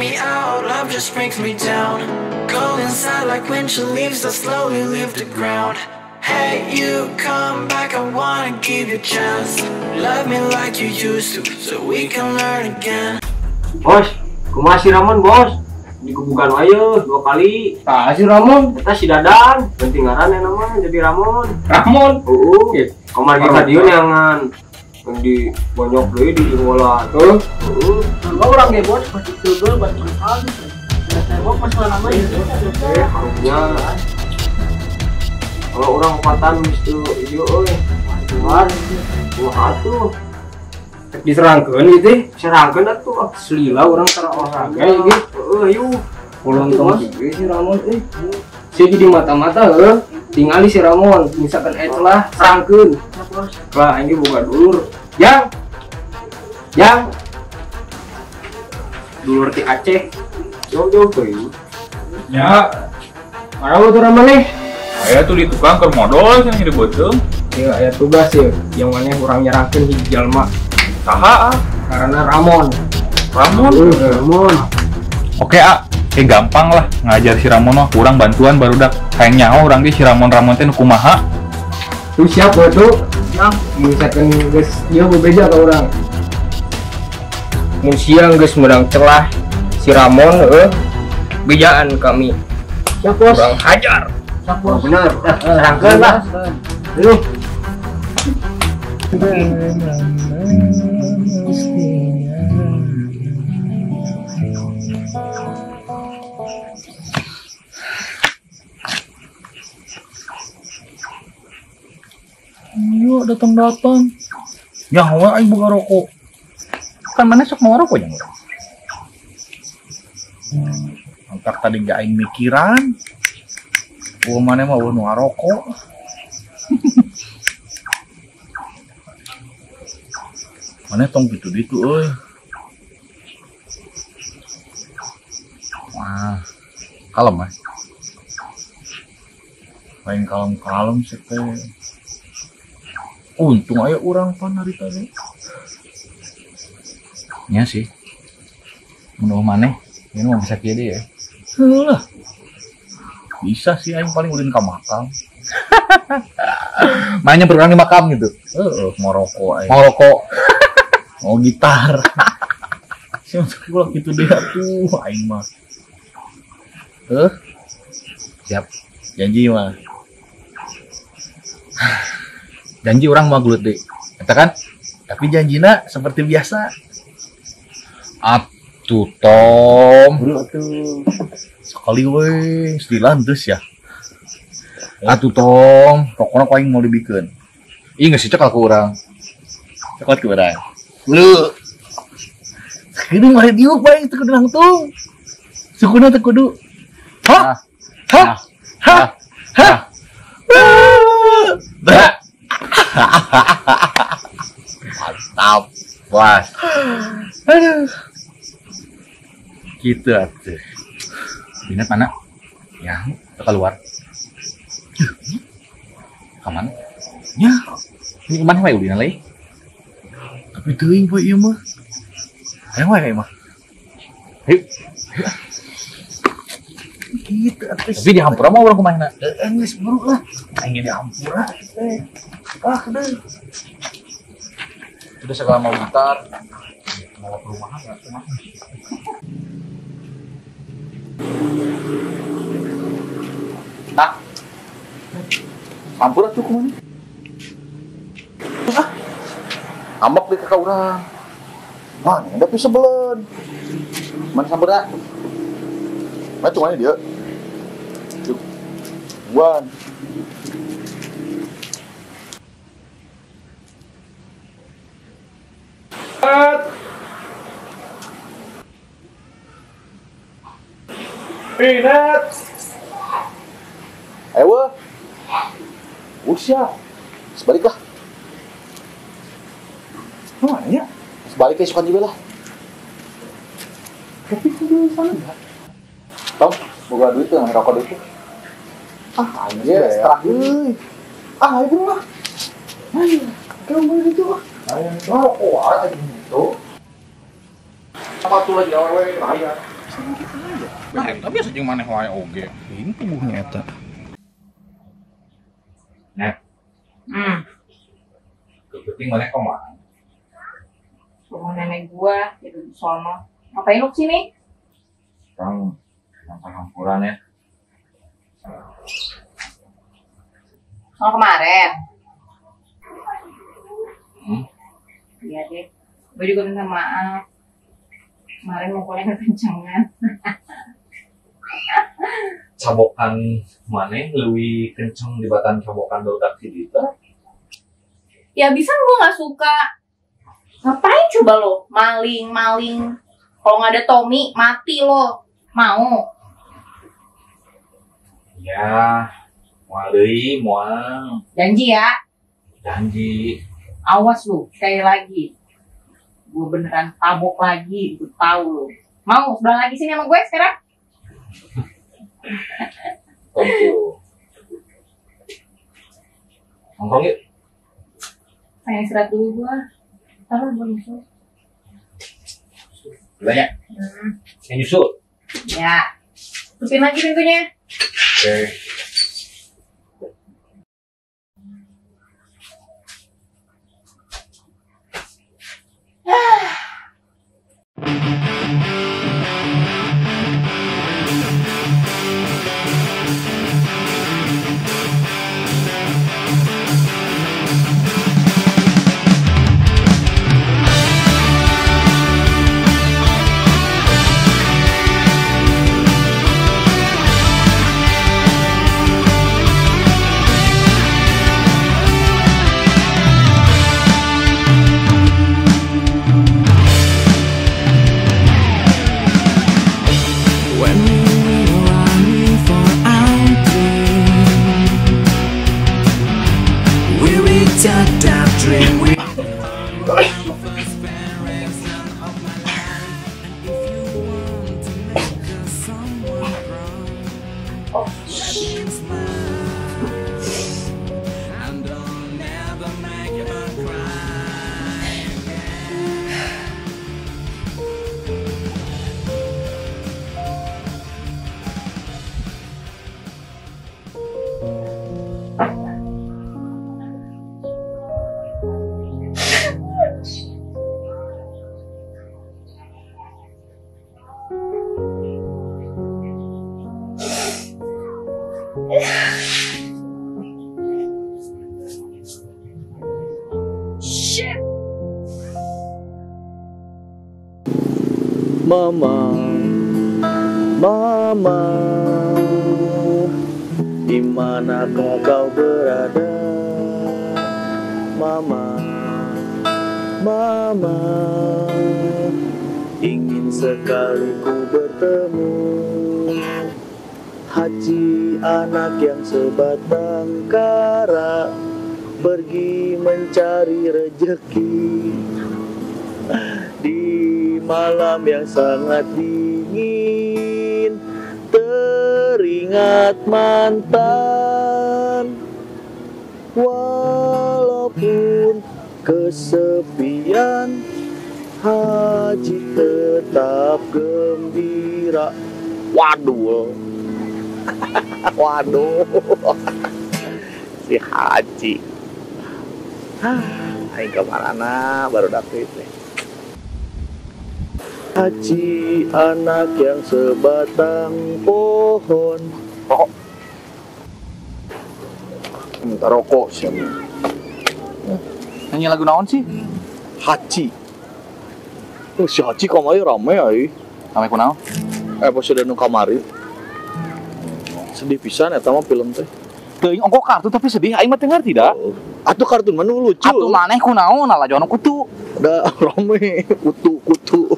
me out, love just brings me down. Go inside like winter leaves that slowly leave the ground. Hey, you come back, I wanna give you a chance. Love me like you used to, so we can learn again. Bos, kumaha si Ramon, bos? Digubukan wae dua kali. Tah si Ramon, eta si Dadan, penting ngaran nama jadi Ramon. Ramon. Heeh. Kamar kita dieu neangan. Di bonyok deui di bola. Heeh. Heeh. Urang ge bos pasti tugel buat mahal. Tembok masalah nama itu. Harusnya. Kalau orang opatan geus teu ieu euy. Wah, wah atuh. Diserangkeun ieu teh, serangkeun atuh. Selila urang tara olahraga ieu. Heeh, yuk. Kolontong juga si Ramon euy. Sia jadi mata-mata heuh. Tingali si Ramon, misalkan aya celah serangkeun. Lah aing boga dulur. Yang. Yang. Dulur ti Aceh. Jauh-jauh teuing. Ya. Mana tuh Ramon nih? Aya tuh di tukang keur modal cenah di beuteung. Iya, aya tugas ya, yang mana urang nyerangkeun hiji jalma. Saha ah? Karena Ramon. Ramon? Ramon. Oke, ah. Gampang lah ngajar si Ramon mah, kurang bantuan barudak. Hayang nyaho urang ge si Ramon-Ramon teh nu kumaha. Tuh siap tuh. Siap. Misalkan geus ieu bebeja ka urang. Mun siang geus meunang celah si Ramon heuh. Bejaan kami. Siap, bos. Urang hajar. Siap, bos. Bener. Serangkeun lah. Ayo. Yo datang-datang. Yang we aing boga rokok. Kan mana sok mau rokok jeung urang. Antak tadi ge aing mikiran. Eueuh maneh mah eueuh nu ngarokok. Maneh tong kitu ditu euy. Wah, kalem ah. Lain kalem-kalem sih teh. Untung aya urang pan hari tadi. Nya sih. Mun maneh, ini mah bisa kieu deui ya. Heuh lah. Bisa sih aing paling ulin ka makam. Mainnya berurang di makam gitu. Heeh, mau rokok aing. Mau rokok. Mau gitar. Sih masuk ulah kitu deui atuh aing mah. Heuh. Siap. Janji mah. Janji orang mau gelut deh. Eta kan? Tapi janjina seperti biasa. Atuh Tom. Buru atuh. Sekali we, sedilan terus ya. Atuh Tom, rokokna ku aing mau dibikeun. Ih geus cekal ku urang. Cekal ku urang. Lu. Sakedeung mah diuk bae teu kudu nangtung. Sukuna teu kudu. Hah? Hah? Hah? Hah? Hah? Mantap, puas. Aduh. Gitu atuh. Binat mana? Ya, keluar. Kemana? Ya, ini kemana wae ulina leuy? Tapi teuing poe ieu mah. Hayang wae mah. Hayu. Gitu atuh. Tapi di hampura mah urang kumaha? Heeh, geus buru lah. Aing di hampura teh. Ah, deh. Udah segala mau gitar. Mau ke rumah enggak rumah. Nah. Hampura tuh kumaha? Ah. Ambek deui ka urang. Mah, tapi sebelen. Mana sampurna? Mana tuh mana dia? Wan. Peanut. Ayo, weh. Usia. Sebalik lah. Mana ya? Sebalik ke sukan juga lah. Tapi di sana enggak. Tom, boga duit tuh, ngerokok duit tuh. Ah, anjir, setelah euy. Ah, ayo bro lah. Ayo, kamu gitu ah. Ayo, ngerokok aja gitu. Apa tuh lagi awewe bahaya. Nah, eta biasa jeung maneh wae oge. Ini tubuhnya eta. Nah. Kepenting maneh kumaha? Rumah nenek gua di sono. Ngapain lu kesini? Kang, hampuran ya. Soal kemarin. Iya deh. Gue juga minta maaf. Kemarin mukulnya kekencangan. Cabokan maneh leuwih kenceng dibatan cabokan barudak si Dita. Ya bisa gue nggak suka. Ngapain coba lo? Maling-maling. Kalau nggak ada Tommy, mati lo. Mau? Ya, moal deui, moal. Janji ya? Janji. Awas lu, sekali lagi. Gue beneran tabok lagi, gue tahu lo. Mau sebelah lagi sini sama gue sekarang? Tentu. Nongkrong yuk. Pengen istirahat dulu gue. Ntar lu gue nyusul. Banyak? Yang nyusul? Ya. Tutupin lagi pintunya. Oke. Shit. Mama, mama, di manakah kau berada? Mama, mama, ingin sekali ku bertemu. Haji anak yang sebatang kara pergi mencari rejeki di malam yang sangat dingin, teringat mantan. Walaupun kesepian, Haji tetap gembira. Waduh. Waduh. Si Haji. Aing kemana baru dapet nih. Haji anak yang sebatang pohon. Rokok. Minta rokok siapa? Nyanyi lagu naon sih? Haji. Oh, si Haji kamari rame ai. Rame kunaon? Episode nu kamari. Sedih pisan eta mah film teh. Teuing ongko kartun tapi sedih aing mah teu ngarti da. Atuh kartun mah nu lucu. Atuh maneh kunaon lalajoan kutu. Da rame kutu-kutu.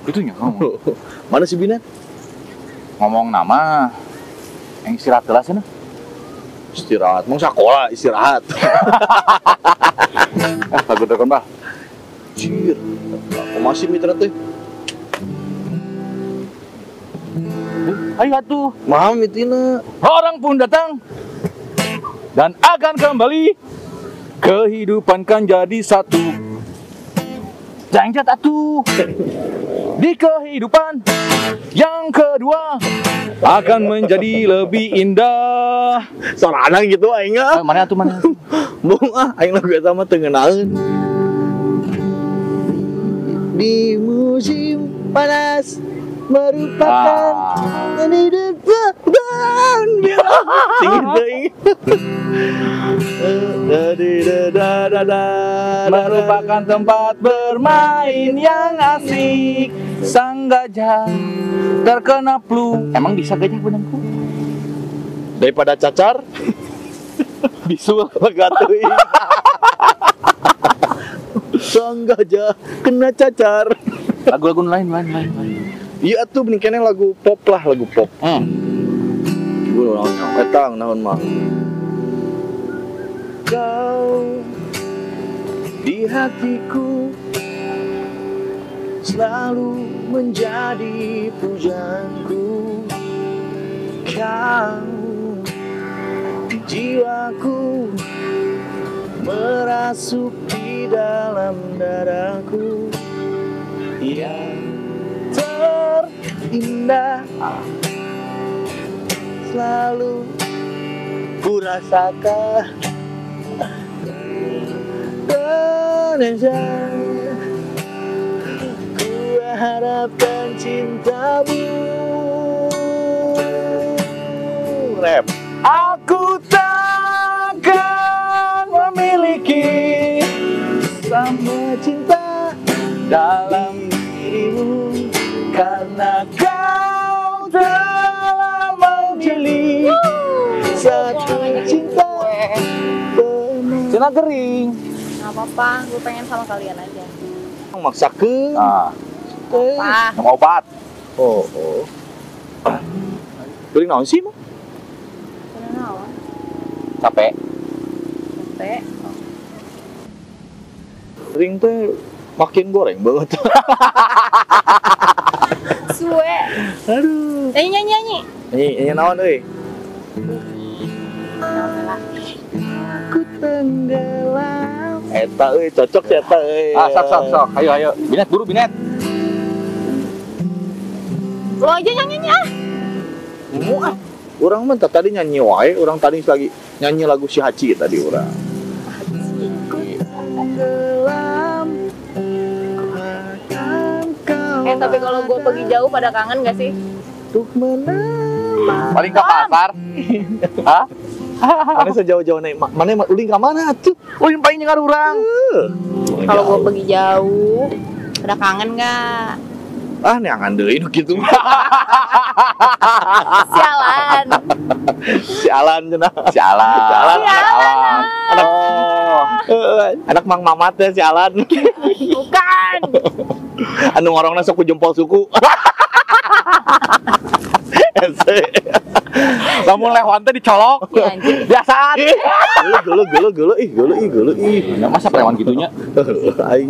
Itunya kamu. Mana si Binet? Ngomong nama yang istirahat kelas cenah. Istirahat, mau sekolah istirahat. Lagu tekan bah. Jir, aku masih mitra teh. Ayo atuh. Maham mitina. Orang pun datang dan akan kembali. Kehidupan kan jadi satu. Jangcat atuh. Di kehidupan yang kedua akan menjadi lebih indah. Sorangan gitu aing ah. Mana atuh mana? Bung ah, aing lagu eta mah teu ngeunaheun. Di musim panas merupakan merupakan tempat bermain yang asik. Sang gajah terkena flu. Emang bisa gajah benang flu? Daripada cacar bisul lega teuing. Sang gajah kena cacar. Lagu-lagu lain. Iya tuh bening keneh lagu pop lah, lagu pop. Gue naon eta naon mah. Kau di hatiku selalu menjadi pujaanku. Kau di jiwaku merasuk di dalam darahku. Yang terindah selalu ku rasakan. Ku harapkan cintamu. Rap. Aku takkan memiliki sama cinta dalam dirimu, karena kau telah memilih satu cinta. Cina kering. Gak apa-apa, gue pengen sama kalian aja. Maksa ke? Apa? Mau obat. Oh. Beli naon sih, mah? Beli naon? Capek. Capek. Ring teh makin goreng banget. Suwe. Aduh. Nyanyi. Nyanyi naon euy? Naon lah. Aku tenggelam. Eta euy, cocok sih eta euy. Ah, sok. Ayo. Binet buru binet. Lo aja nyanyinya ah. Mau ah. Urang mah tadi nyanyi wae, urang tadi lagi nyanyi lagu si Haji tadi urang. Tenggelam. Tapi kalau gue pergi jauh pada kangen gak sih? Tuh menemani. Paling ke pasar. Hah? Mana sejauh-jauh naik, mana ulin ke mana tuh? Ulin paling nyengar urang. Kalau gue pergi jauh, pada kangen gak? Ah, neangan deui nu kitu. Sialan. Sialan cenah. Sialan. Anak, anak Mang Mamat ya sialan. Bukan. Anu ngorongna sok ku jempol suku. Lamun lewan teh dicolok. Biasaan. Geuleuh ih. Nah, masa prewan gitunya? Aing.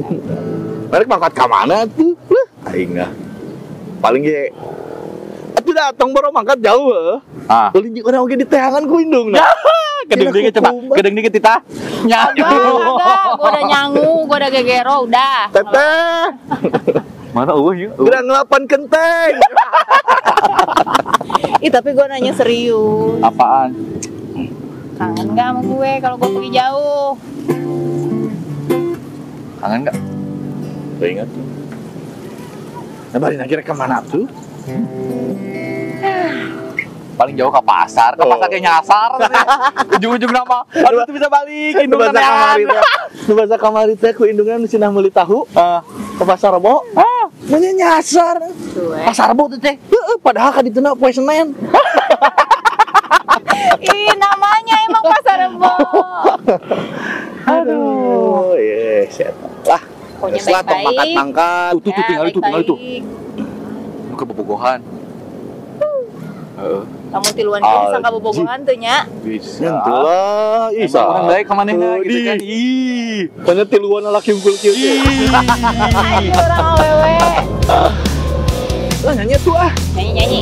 Mereka mangkat ka mana tuh? Lah, aing nah. Paling ge atuh datang baru mangkat jauh heuh. Ah. Beli jeung urang oge diteangan ku indung nah. Gedeng dikit coba, gedeng dikit tita. Nyangu. Gua udah nyangu, gua udah gegero, udah. Teteh. Mana eueuh ieu? Geura ngelapan kenteng. Ih, tapi gua nanya serius. Apaan? Kangen gak sama gue kalau gue pergi jauh? Kangen gak? Gak ingat tuh. Nah, balik akhirnya kemana tuh? Paling jauh ke pasar kayak nyasar. Ujung-ujung nama. Aduh, tuh bisa balik. Indungan Nu bahasa kamari teh ku indungan cenah meuli tahu. Ke pasar Rebo. Menya nyasar. Pasar Rebo tuh teh. Heeh, padahal ka dituna poe Senin. Ih, namanya emang pasar Rebo. Aduh, yes, lah. Pokoknya Setelah tong baik-baik. mangkat-mangkat. Tuh, Ya, tinggal itu, tinggal itu. baik-baik. Nu kebobogohan. Heeh. Kamu tiluan ge bisa kabobogohan teu nya? Bisa. Nyentuh lah, ih, Emang orang baik ka manehna gitu kan. Ih. Pokoknya tiluan laki unggul kieu. Ayo orang awewe. Lah nyanyi tuh ah. Nyanyi-nyanyi.